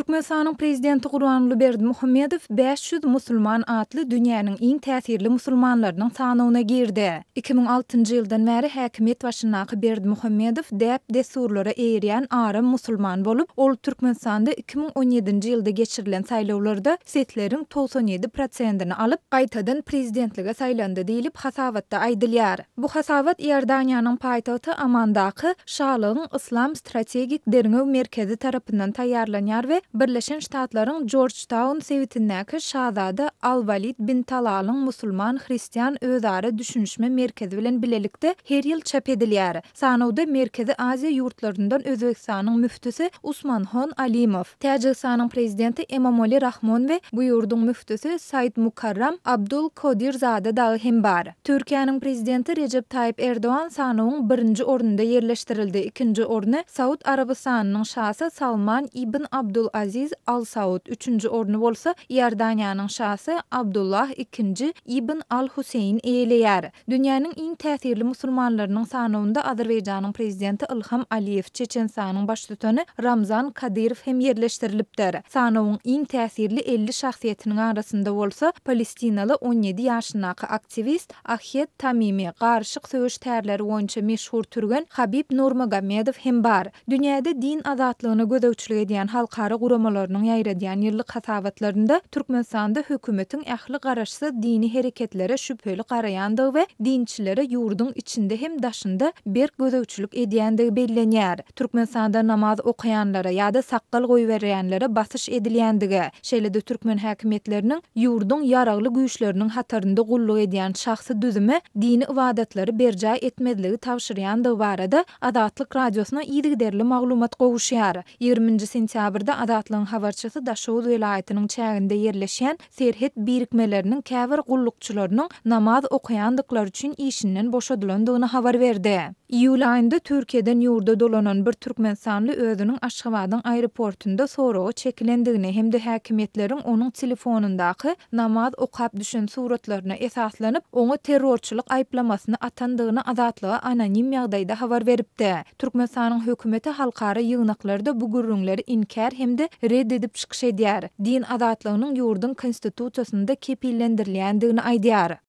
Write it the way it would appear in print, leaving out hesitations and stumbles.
Türkmenistanyň Prezidenti Gurbanguly Berdimuhamedow 500 musulman atly dünýäniň iň täsirli musulmanlarynyň sanawyna girdi. 2006-njy ýyldan bäri häkimiýet başyndaky Berdimuhamedow däp-dessurlara eýerýän aram musulman bolup, ol Türkmenistanda 2017-nji ýylda geçirilen saýlawlarda sesleriň 97 prosentini alyp, gaýtadan prezidentlige saýlandy diýlip, hasabatda aýdylýar. Bu hasabat Iordaniýanyň paýtagty Amandaky Şalygyň Yslam strategik derňew merkezi tarapyndan taýýarlanýar we Birleşen Ştatlaryň Jorjtaun sebitindäki Şazada Al-Walid bin Talalyň musulman-hristian özara düşünişme merkezi bilen bilelikde her ýyl çap edilýär. Sanawda Merkezi Aziýa ýurtlaryndan Özbegistanyň müftüsi Usmanhon Alimow, Täjigistanyň Prezidenti Emomali Rahmon we bu ýurduň müftüsi Saidmukarram Abdul Kodirzada dagy hem bar. Türkiýäniň Prezidenti Rejep Taýyp Erdogan sanawyň birinji ornunda ýerleşdirildi, ikinji orny Saud Arabystanynyň Şasy Salman ibn Abdul Aziz Al Saud, üçünji orny bolsa Iordaniýanyň Şasy Abdullah ikinji ibn Al Huseýn eýeleýär. Dünýäniň iň täsirli musulmanlarynyň sanawynda Azerbaýjanyň Prezidenti Ilham Aliýew, Çeçenistanyň Baştutany Ramzan Kadyrow hem ýerleşdirilipdir. Sanawyň iň täsirli 50 şahsyýetiniň arasynda bolsa palestinaly 17 ýaşyndaky aktiwist Ahed Tamimi, garyşyk söweş tärleri boýunça meşhur türgen Habib Nurmagomedow hem bar. Dünýäde din azatlygyna gözegçilik edýän halkara guramalarynyň ýaýradýan ýyllyk hasabatlarynda Türkmenistanda hökümetiň ähli garaşsyz dini hereketlere şübheli garaýandygy we dinçilere ýurduň içinde hem daşynda berk gözegçilik edýändigi bellenýär. Türkmenistanda namaz okaýanlara ýa-da sakgal goýberýänlere basyş edilýändigi, şeýle-de türkmen häkimiýetleriniň ýurduň ýaragly güýçleriniň hatarynda gulluk edýän şahsy düzüme dini ybadatlary berjaý etmezligi tabşyrýandygy barada Azatlyk Radiosyna yzygiderli maglumat gowuşýar. Ýigriminji sentýabrda Azatlygyň habarçysy Daşoguz welaýatynyň çäginde ýerleşýän serhet birikmeleriniň käbir gullukçylarynyň namaz okaýandyklary üçin işinden boşadylandygyny habar berdi. Iýul aýynda Türkiýeden ýurda dolanan bir türkmenistanly özüniň Aşgabadyň aeroportunda soraga çekilendigini hem-de häkimiýetleriň onuň telefonyndaky namaz okap düşen suratlaryna esaslanyp, oňa terrorçylyk aýyplamasyny atandygyny Azatlyga anonim ýagdaýda habar beripdi. Türkmenistanyň hökümeti halkara ýygnaklarda bu gürrüňleri inkär hem-de red edip çykyş edýär. Din azatlygynyň ýurduň Konstitusiýasynda kepillendirilýändigini aýdýar.